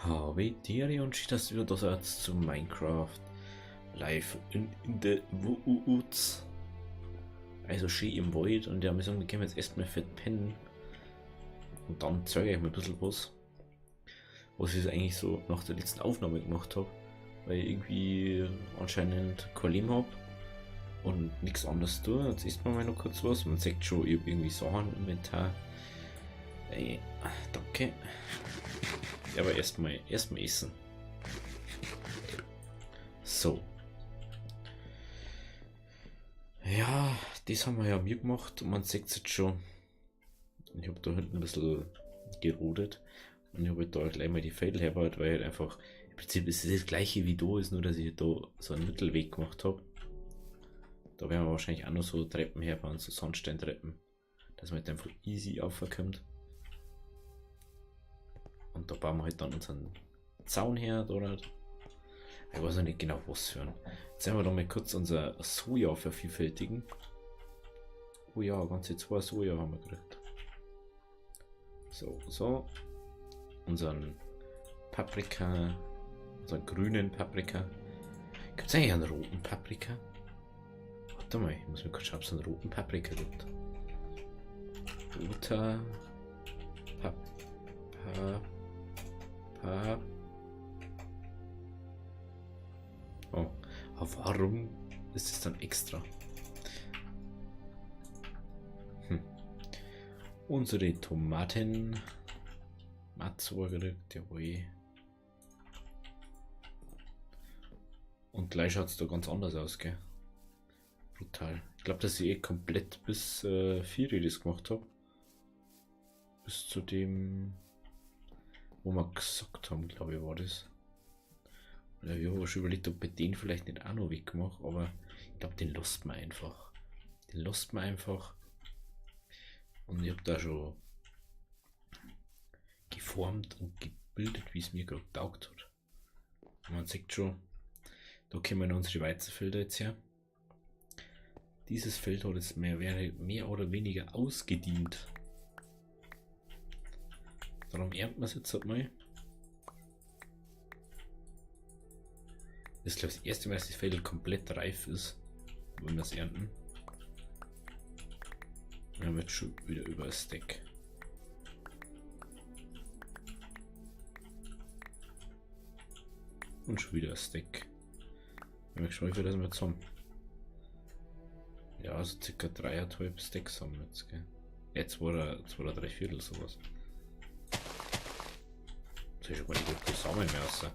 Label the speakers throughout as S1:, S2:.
S1: Habe Tiere und schön, dass ihr da seid zu Minecraft live in the Woods. Also schön im Wald, und ja, wir sagen, wir können jetzt erstmal fett pennen. Und dann zeige ich euch mal ein bisschen was, was ich eigentlich so nach der letzten Aufnahme gemacht habe, weil ich irgendwie anscheinend kein Leben hab und nichts anderes tue. Jetzt isst man mal noch kurz was. Man sieht schon, ich hab irgendwie Sachen im Inventar. Ey, danke. Ja, aber erstmal essen. So. Ja, das haben wir ja mir gemacht und man sieht es jetzt schon. Ich hab da hinten ein bisschen gerodet und ich hab halt da gleich mal die Pfeile hergebaut, weil halt einfach, im Prinzip ist es das gleiche wie da ist, nur dass ich da so einen Mittelweg gemacht hab. Da werden wir wahrscheinlich auch noch so Treppen herbauen, so Sandsteintreppen, dass man halt einfach easy raufkommt. Und da bauen wir halt dann unseren Zaun her, oder? Ich weiß noch nicht genau, was für ein. Jetzt werden wir noch mal kurz unser Soja vervielfältigen. Oh ja, ganze 2 Soja haben wir gekriegt. So, so. Unseren Paprika. Unseren grünen Paprika. Gibt's eigentlich einen roten Paprika? Warte mal, ich muss mir kurz schauen, ob es einen roten Paprika gibt. Roter Pap, Pa, Pa. Oh, aber warum ist es dann extra? Unsere Tomaten. Matzo gekriegt, jawohl. Und gleich schaut's da ganz anders aus, gell? Brutal. Ich glaub, dass ich eh komplett bis 4 das gemacht hab. Bis zu dem, wo wir gesagt haben, glaub ich, war das. Ja, ich hab schon überlegt, ob ich den vielleicht nicht auch noch wegmache, aber ich glaub, den lässt man einfach. Den lässt man einfach. Und ich hab da schon geformt und gebildet, wie es mir gerade getaugt hat. Und man sieht schon, da kommen unsere Weizenfelder jetzt her. Dieses Feld hat jetzt mehr oder weniger ausgedient. Darum ernten wir es jetzt halt mal. Das ist, glaub ich, das erste Mal, dass das Feld komplett reif ist, wenn wir es ernten. Wir haben jetzt schon wieder über das Deck. Und schon wieder das Deck. Ich bin gespannt, wie viel das wir jetzt haben. Ja, also circa dreieinhalb Stacks haben wir jetzt, gell? Ja, zwei oder drei Viertel, sowas. Das ist schon gar nicht wirklich Samen mehr raus.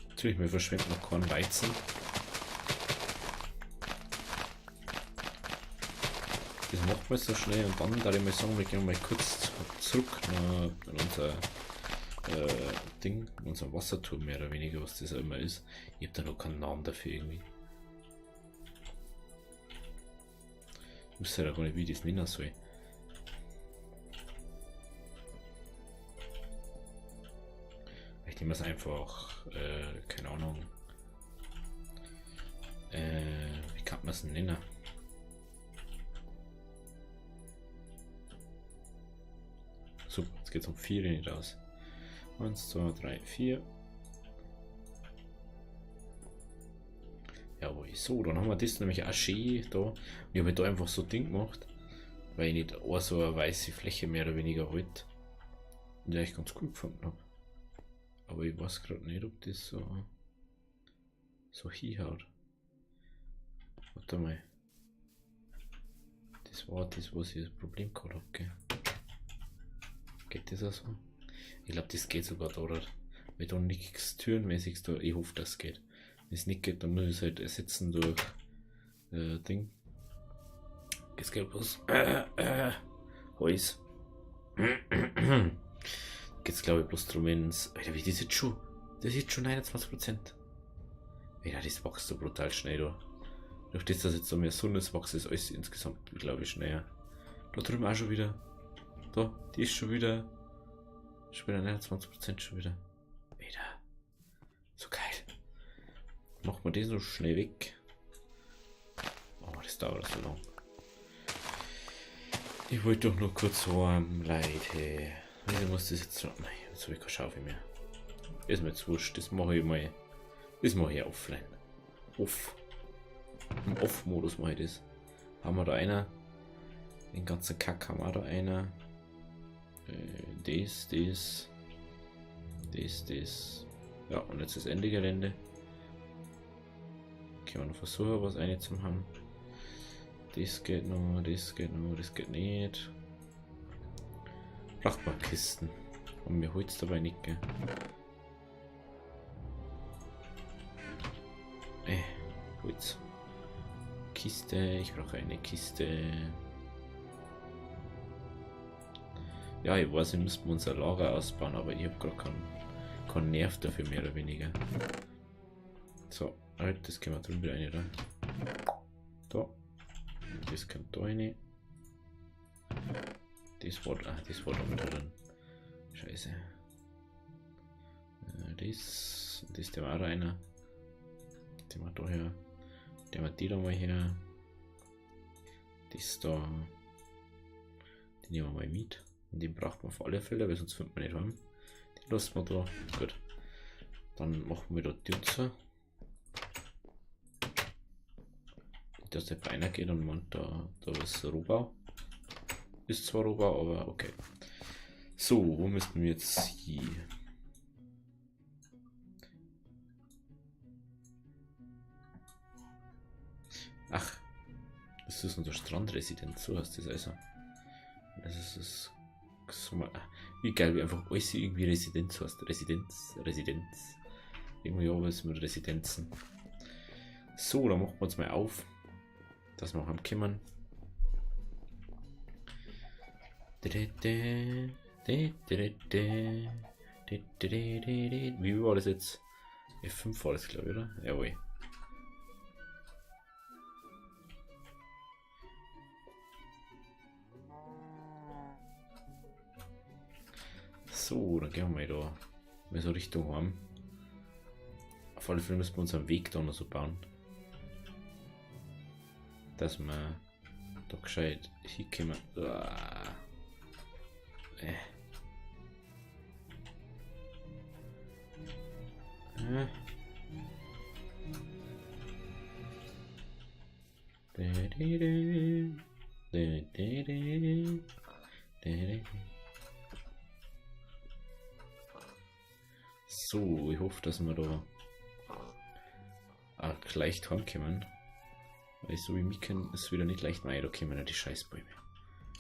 S1: Natürlich, wir verschwenden noch keinen Weizen. Das macht man so schnell und dann da ich mal sagen, wir gehen mal kurz zurück nach unser Ding, unser Wasserturm mehr oder weniger, was das auch immer ist. Ich hab da noch keinen Namen dafür irgendwie. Ich wusste ja gar nicht, wie ich das nennen soll. Vielleicht nehmen wir es einfach, keine Ahnung. Wie kann man es denn nennen? Super, jetzt geht's um 4 nicht aus. 1, 2, 3, 4. Jawohl, so, dann haben wir das nämlich auch schön da. Und ich habe da einfach so Ding gemacht, weil ich nicht auch so eine weiße Fläche mehr oder weniger wollte. Und die ich ganz cool gefunden hab. Aber ich weiß grad nicht, ob das so hinhaut. Warte mal. Das war das, was ich das Problem gehabt hab, gell? Geht das auch so? Ich glaub, das geht sogar da, oder? Weil da nichts türenmäßiges da. Ich hoffe, das geht. Wenn es nicht geht, dann muss ich es halt ersetzen durch Ding. Es geht bloß. Holz. Geht's, glaub ich, bloß drum, wenn's. Alter, wie das jetzt schon? Das ist jetzt schon 29%. Alter, das wächst so brutal schnell da. Durch das, dass jetzt so mehr Sonne ist, wächst das alles insgesamt, glaub ich, schneller. Da drüben auch schon wieder. Da, die ist schon wieder. Schon wieder 29% schon wieder. Alter. So geil. Macht man den so schnell weg. Oh, das dauert so lang. Ich wollte doch nur kurz heim, Leute. Wieso muss das jetzt so? Nein, jetzt habe ich keine Schaufel mehr. Ist mir jetzt wurscht, das mache ich mal. Das mache ich offline. Off. Im Off-Modus mache ich das. Haben wir da einer? Den ganzen Kack haben wir da einer. Das, das. Das, das. Ja, und jetzt das Ende Gelände. Können wir noch versuchen, was eine zu haben. Das geht noch, das geht noch, das geht nicht. Braucht man Kisten. Und mir holt's dabei nicht, gell? Holz. Kiste, ich brauche eine Kiste. Ja, ich weiß, wir müssten unser Lager ausbauen, aber ich hab grad keinen Nerv dafür, mehr oder weniger. So, halt, das können wir drüben wieder rein, oder? Da. Das kommt da rein. Das war da mit drin. Scheiße. Das, der war da einer. Den war da her. Der war die da mal her. Das da. Den nehmen wir mal mit. Und den braucht man auf alle Fälle, weil sonst findet man nicht heim. Den lassen wir da. Gut. Dann machen wir da die Tür. Dass der einer geht und meint, da ist Rohbau. Ist zwar Rohbau, aber okay. So, wo müssten wir jetzt hier? Ach, das ist unser Strandresidenz, so heißt das also. Das ist das. Wie geil, wie einfach alles irgendwie Residenz heißt. Residenz, Residenz. Irgendwie alles mit Residenzen. So, dann machen wir uns mal auf, dass wir auch am Kümmern. Wie war das jetzt? F5 war das, glaube ich, oder? Jawohl. So, dann gehen wir mal da mal so Richtung heim. Auf alle Fälle müssen wir unseren Weg da noch so bauen, dass wir da gescheit hinkommen. So, ich hoffe, dass wir da auch leicht heimkommen. Weil so wie mich kennen, ist es wieder nicht leicht. Nein, da kommen ja die Scheißbäume.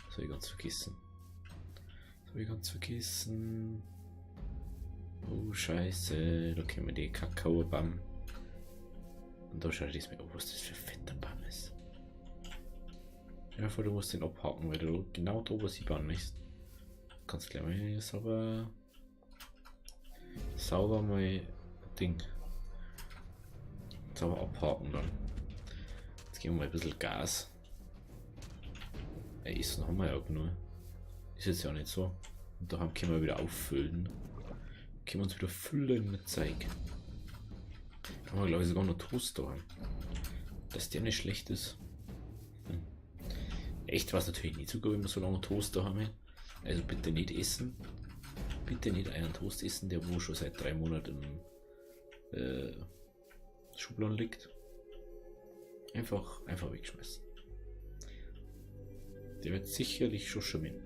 S1: Das hab ich ganz vergessen. Das hab ich ganz vergessen. Oh, Scheiße. Da kommen die Kakaobaum. Und da schaut es mir an, was das für ein fetter Baum ist. Ja, vor, du musst den abhaken, weil du genau da, was ich bauen möchtest. Kannst gleich mal sauber mal Ding. Sauber abhaken dann. Jetzt geben wir mal ein bisschen Gas. Ey, Essen haben wir ja genug. Ist jetzt ja auch nicht so. Und da können wir wieder auffüllen. Können wir uns wieder füllen mit Zeug. Da haben wir, glaube ich, sogar noch Toast da. Dass der nicht schlecht ist. Echt war es natürlich nicht so gut, wenn wir so lange Toast da haben. Also bitte nicht essen. Bitte nicht einen Toast essen, der wo schon seit 3 Monaten im Schubladen liegt. Einfach wegschmeißen. Der wird sicherlich schon schwimmen.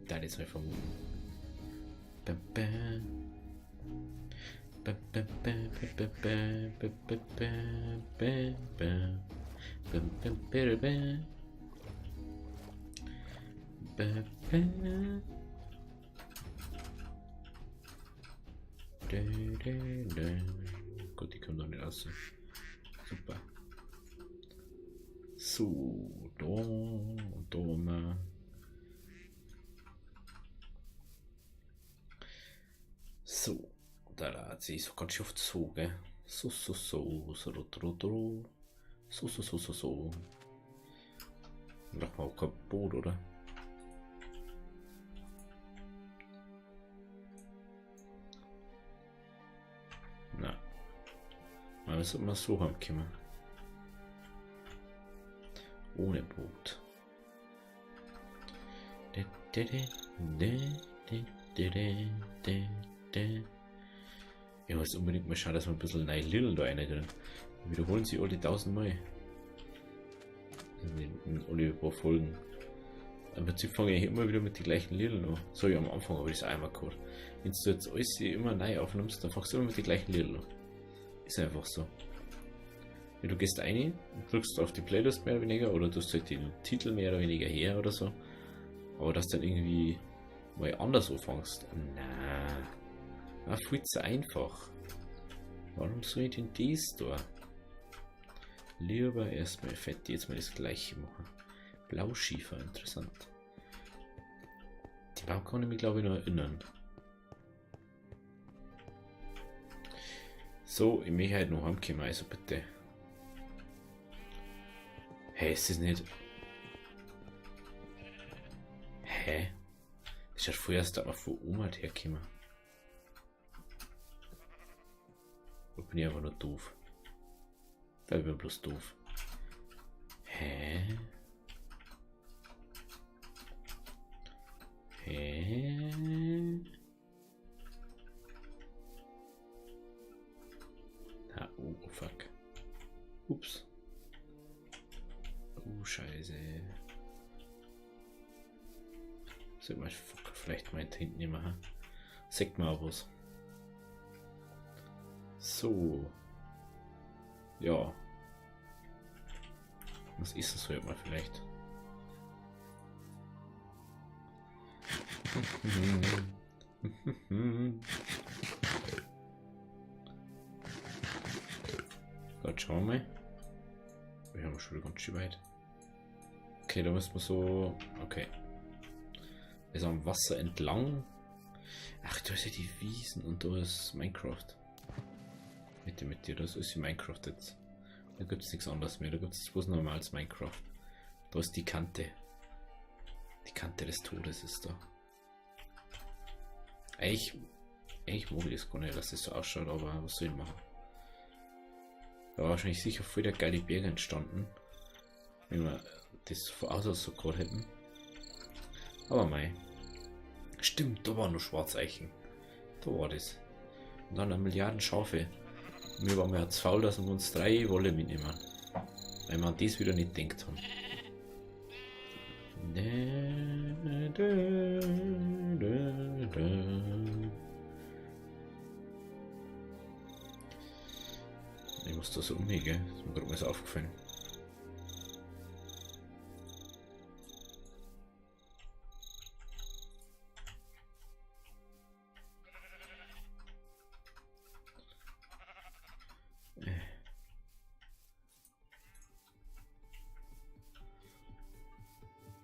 S1: Da jetzt mal vermuten. Gut, die kommen doch nicht raus. Super. So, da und da haben wir. So, da hat sie so ganz schön oft so, gell? So, so, so, so, so, so, so, so, so, so. Braucht man auch kein Boot, oder? Na. Mal was immer so haben können. Ohne Boot. Ich muss unbedingt mal schauen, dass wir ein bisschen neue Lidl da rein. Wiederholen sie alle 1000 Mal. In alle paar Folgen. Im Prinzip fange ich immer wieder mit den gleichen Lidl an. So wie am Anfang habe ich das einmal gehabt. Wenn du jetzt alles immer neu aufnimmst, dann fangst du immer mit den gleichen Lidl an. Ist einfach so. Du gehst rein und drückst auf die Playlist mehr oder weniger oder tust halt den Titel mehr oder weniger her oder so. Aber dass dann irgendwie mal anders anfängst. Na, war viel zu einfach. Warum soll ich denn das da? Lieber erstmal fett jetzt mal das gleiche machen. Blauschiefer, interessant. Die Baum kann ich mich, glaube ich, noch erinnern. So, ich möchte halt noch heimkommen, also bitte. Hä, ist das nicht... Hä? Das schaut vorher erst aber von oben halt hergekommen. Oder bin ich einfach nur doof? Ich glaube, ich bin bloß doof. Hä? Hä? Ah, oh, fuck. Ups. Oh, Scheiße. Soll ich mal vielleicht mal hinten nehmen, ha? Sagt mal was. So. Ja. Was ist das heute mal vielleicht? Gott, schauen wir mal. Wir haben schon wieder ganz schön weit. Okay, da müssen wir so. Okay. Also am Wasser entlang. Ach, da ist ja die Wiesen und da ist Minecraft. Bitte mit dir, das ist Minecraft jetzt. Da gibt es nichts anderes mehr. Da gibt es bloß normales Minecraft. Da ist die Kante. Die Kante des Todes ist da. Eigentlich mag ich das gar nicht, dass das so ausschaut, aber was soll ich machen? Da war wahrscheinlich sicher voll der geile Berg entstanden, wenn wir das von außen so gerade hätten. Aber mei. Stimmt, da waren noch Schwarzeichen. Da war das. Und dann eine Milliarden Schafe. Und wir waren ja zu faul, dass wir uns 3 Wolle mitnehmen. Weil wir an das wieder nicht gedacht haben. Ich muss da so umhängen, das ist mir gerade mal so aufgefallen.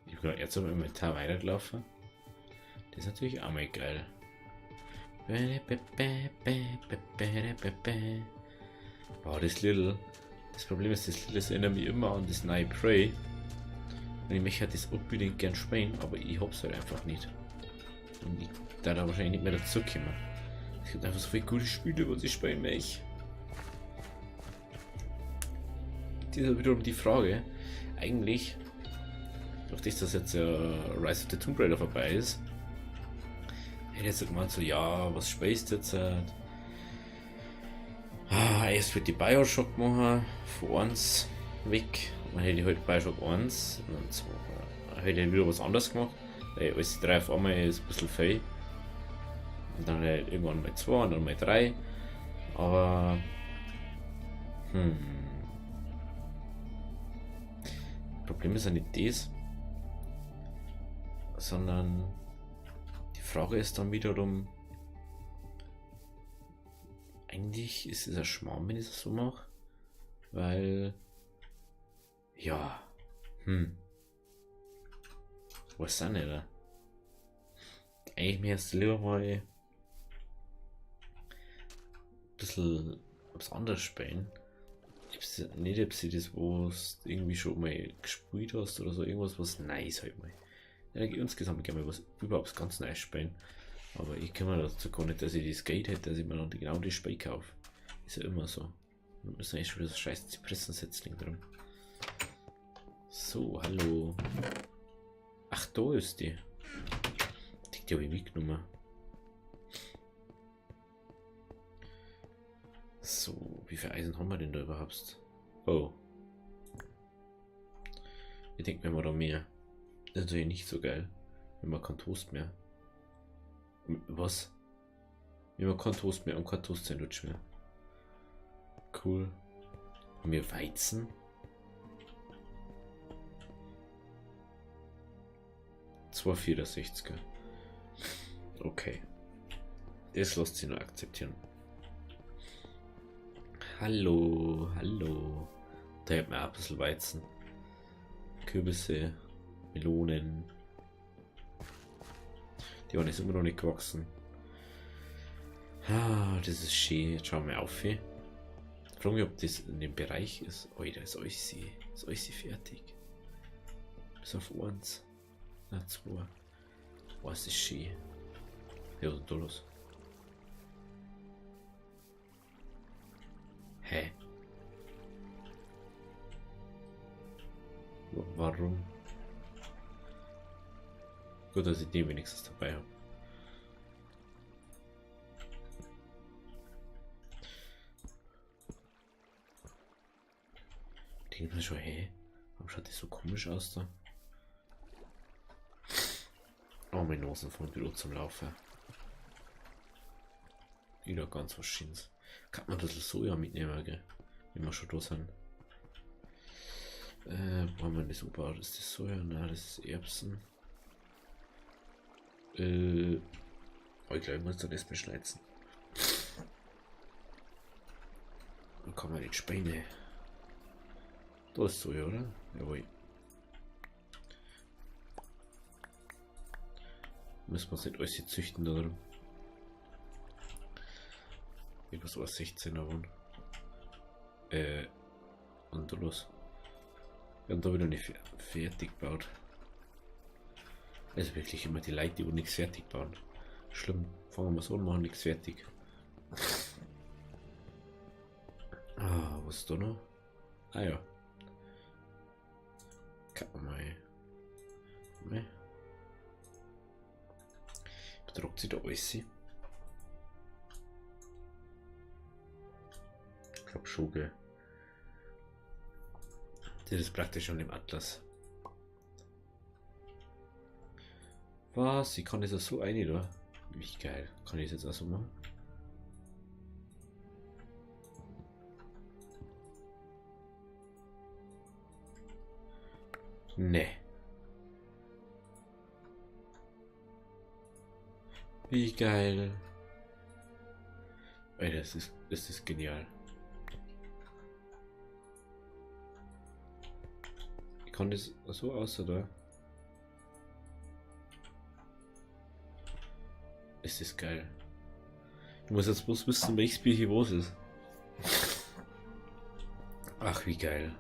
S1: Ich bin jetzt im Inventar weitergelaufen. Das ist natürlich auch mal geil. Boah, das Little. Das Problem ist, das Little erinnert mich immer an das neue Prey. Und ich möchte halt das unbedingt gern spielen, aber ich hab's halt einfach nicht. Und ich da wahrscheinlich nicht mehr dazu kommen. Es gibt einfach so viele gute Spiele, was ich spielen möchte. Das ist wiederum die Frage. Eigentlich, durch das, dass jetzt Rise of the Tomb Raider vorbei ist, hätte ich jetzt gemeint, so, ja, was spielst du jetzt? Ah, erst wird die Bioshock machen, von 1 weg. Dann hätte ich halt Bioshock 1 und dann 2. Dann hätte ich wieder was anderes gemacht, weil alles 3 auf einmal ist ein bisschen viel. Und dann halt irgendwann mal 2 und dann mal 3. Aber. Problem ist ja nicht das, sondern die Frage ist dann wiederum, eigentlich ist es ein Schmarrn, wenn ich das so mache, weil, ja, weiß auch nicht, oder? Eigentlich mir jetzt lieber mal ein bisschen was anderes spielen. Ich weiß nicht, ob sie das, wo du irgendwie schon mal gespielt hast oder so, irgendwas, was nice halt mal. Ja, insgesamt gerne mal was überhaupt ganz nice spielen. Aber ich komme dazu gar nicht, dass ich das Geld hätte, dass ich mir dann genau das Spiel kaufe. Ist ja immer so. Da müssen eigentlich schon wieder so scheiß Zypressensetzling drin. So, hallo. Ach, da ist die. Die habe ich mitgenommen. So, wie viel Eisen haben wir denn da überhaupt? Oh. Ich denke mir mal da mehr. Das ist natürlich nicht so geil. Wenn man kein Toast mehr. Was? Wenn man kein Toast mehr und kein Toast-Sandwich mehr. Cool. Haben wir Weizen? 2,64. Okay. Das lässt sich noch akzeptieren. Hallo, hallo. Da hätten wir auch ein bisschen Weizen. Kürbisse, Melonen. Die waren jetzt immer noch nicht gewachsen. Ah, das ist schön. Jetzt schauen wir auf hier. Ich frage mich, ob das in dem Bereich ist. Oh, da ist alles, ist alles fertig. Bis auf 1. Na, 2. Oh, ist das schön. Ja, was ist denn da los? Hä? Warum? Gut, dass ich den wenigstens dabei habe. Denkt man schon, hä? Warum schaut das so komisch aus da? Oh, meine Nosen von wieder zum Laufen. Wieder ganz was Schönes. Kann man ein bisschen Soja mitnehmen, gell? Wenn wir schon da sind. Wo haben wir denn das umgebaut? Ist das Soja? Nein, das ist Erbsen. Oh, ich glaube, ich muss dann erstmal schneizen. Dann kann man die Späne. Da ist Soja, oder? Jawohl. Müssen wir nicht alles hier züchten da drin. Ich muss auch 16 davon. Und da los. Wir haben da wieder nicht fertig gebaut. Also wirklich immer die Leute, die nichts fertig bauen. Schlimm. Fangen wir so an, machen nichts fertig. Ah, was ist da noch? Ah ja. Kann man mal. Ne? Bedruckt sich da alles? Ich glaub schon, gell. Das ist praktisch schon im Atlas. Was? Ich kann das ja so ein, oder? Wie geil. Kann ich das jetzt auch so machen? Nee. Wie geil. Ey, das ist genial. Ich kann das so aus, oder? Es ist geil. Ich muss jetzt bloß wissen, welches Bier hier was ist. Ach, wie geil.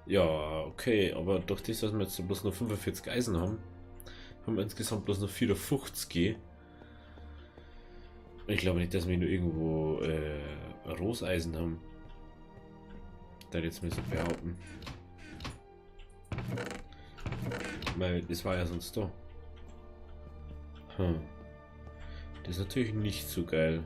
S1: Ja, okay, aber durch das, dass wir jetzt bloß noch 45 Eisen haben, haben wir insgesamt bloß noch 54. Ich glaube nicht, dass wir nur irgendwo Roseisen haben. Da jetzt müssen wir behaupten. Weil das war ja sonst da. Das ist natürlich nicht so geil.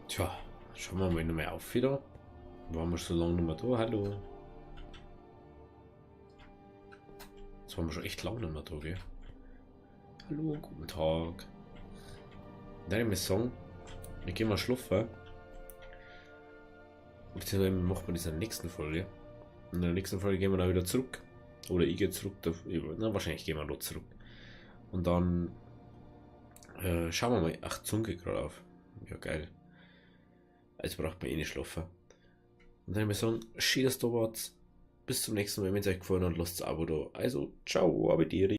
S1: Tja, schauen wir mal nochmal auf wieder. Waren wir schon so lange nicht mehr da? Hallo. Jetzt waren wir schon echt lange nicht mehr da, gell? Hallo, guten Tag. Dann würde ich sagen, wir gehen mal schlafen. Beziehungsweise machen wir das in der nächsten Folge. In der nächsten Folge gehen wir dann wieder zurück. Oder ich gehe zurück. Na, wahrscheinlich gehen wir noch zurück. Und dann schauen wir mal. Ach, Zunge gerade auf. Ja, geil. Also braucht man eh nicht schlafen. Und dann würde ich sagen, schön, dass du da wart. Bis zum nächsten Mal, wenn es euch gefallen hat, lasst ein Abo da. Also, ciao, abediere.